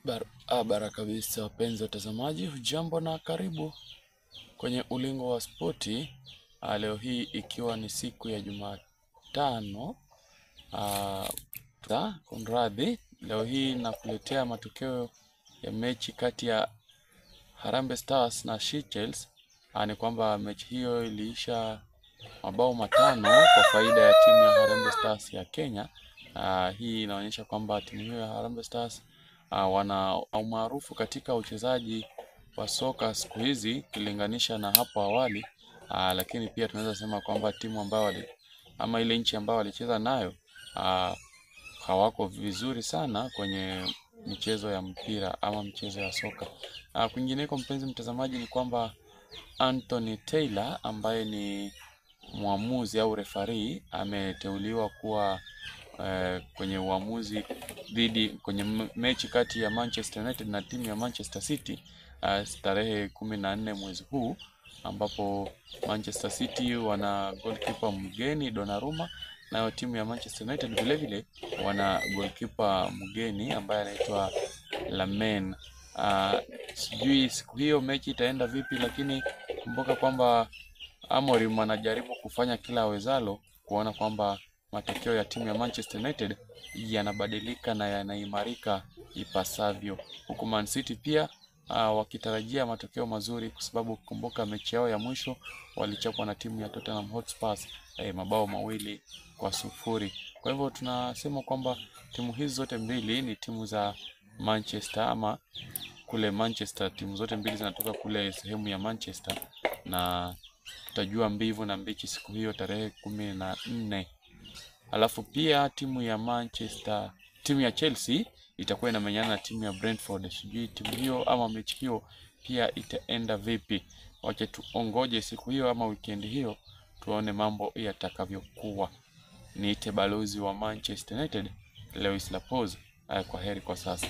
Barabara kabisa, wapenzi watazamaji, hujambo na karibu kwenye ulingo wa spoti. Leo hii ikiwa ni siku ya Jumatano, kunradhi, leo hii nakuletea matokeo ya mechi kati ya Harambee Stars na Seychelles. Ni kwamba mechi hiyo iliisha mabao 5 kwa faida ya timu ya Harambee Stars ya Kenya. Hii inaonyesha kwamba timu hiyo ya Harambee Stars wana umaarufu katika uchezaji wa soka siku hizi ukilinganisha na hapo awali. Lakini pia tunaweza sema kwamba timu ambayo ama ile nchi ambayo walicheza nayo hawako vizuri sana kwenye michezo ya mpira ama michezo ya soka. Kwingineko, mpenzi mtazamaji, ni kwamba Anthony Taylor ambaye ni mwamuzi au refarii ameteuliwa kuwa kwenye uamuzi dhidi kwenye mechi kati ya Manchester United na timu ya Manchester City tarehe 14 mwezi huu, ambapo Manchester City wana goalkeeper mgeni Donnarumma, nayo timu ya Manchester United vile vile wana goalkeeper mgeni ambaye anaitwa Lamen. Sijui siku hiyo mechi itaenda vipi, lakini kumbuka kwamba Amorim anajaribu kufanya kila awezalo kuona kwamba matokeo ya timu ya Manchester United yanabadilika na yanaimarika ipasavyo, huku Man City pia wakitarajia matokeo mazuri, kwa sababu kumbuka mechi yao ya mwisho walichapwa na timu ya Tottenham Hotspur mabao 2-0. Kwa hivyo tunasema kwamba timu hizi zote mbili ni timu za Manchester ama kule Manchester, timu zote mbili zinatoka kule sehemu ya Manchester, na tutajua mbivu na mbichi siku hiyo tarehe 14. Alafu pia timu ya Manchester, timu ya Chelsea itakuwa inamenyana na timu ya Brentford. Sijui timu hiyo ama mechi hiyo pia itaenda vipi. Wacha tuongoje siku hiyo ama weekend hiyo tuone mambo yatakavyokuwa. Niite balozi wa Manchester United Lewis Lapoz. Kwa heri kwa sasa.